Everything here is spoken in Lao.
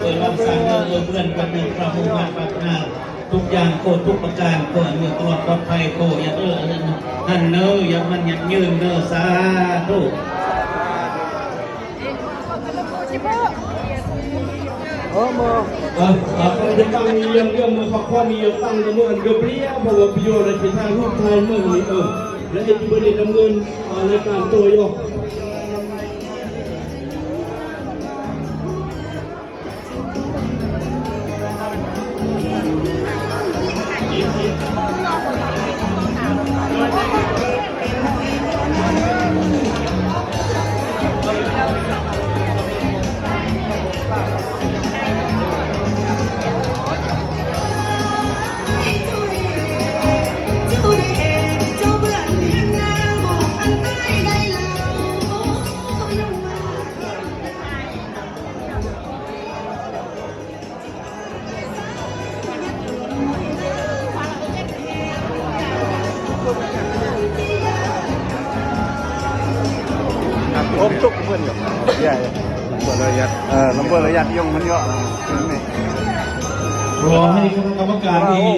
ເອີ ລັກສາເດີ ເອີ ເພື່ອນກັນເດີ ພະມຸມມາກປັກໜ້າ ທຸກຢ່າງໂຄດທຸກປະການ ໂຄດເມືອຕະຫຼອດປອດໄພ ໂຄດຢ່າເອີອັນນັ້ນເນີ ຢ່າມັນຍັງຍືນເນີ ສາທຸ. ເອີ ບໍ່ ເອີ ເອີ ເພິ່ນຈະຕັ້ງມີເລື່ອງ ເລື່ອງເມືອພັກຜ່ອນ ມີເລື່ອງຕັ້ງເມືອເດືອບລ້ຽວ ເພາະວ່າປະໂຫຍດໃນທີ່ຖ່າຍຮູບຖ່າຍເມືອນີ້ ເອີ ແລະເຮັດທີ່ເພິ່ນໄດ້ດຳເນີນ ເອີ ລາຍການໂຕຢູ່. ຄົບທຸກເພິ່ນຢູ່ ເອີ ລຳເບີລະຍາດຍົງມັນເຍາະ ນີ້ ຂໍໃຫ້ຄະນະກຳມະການທີ່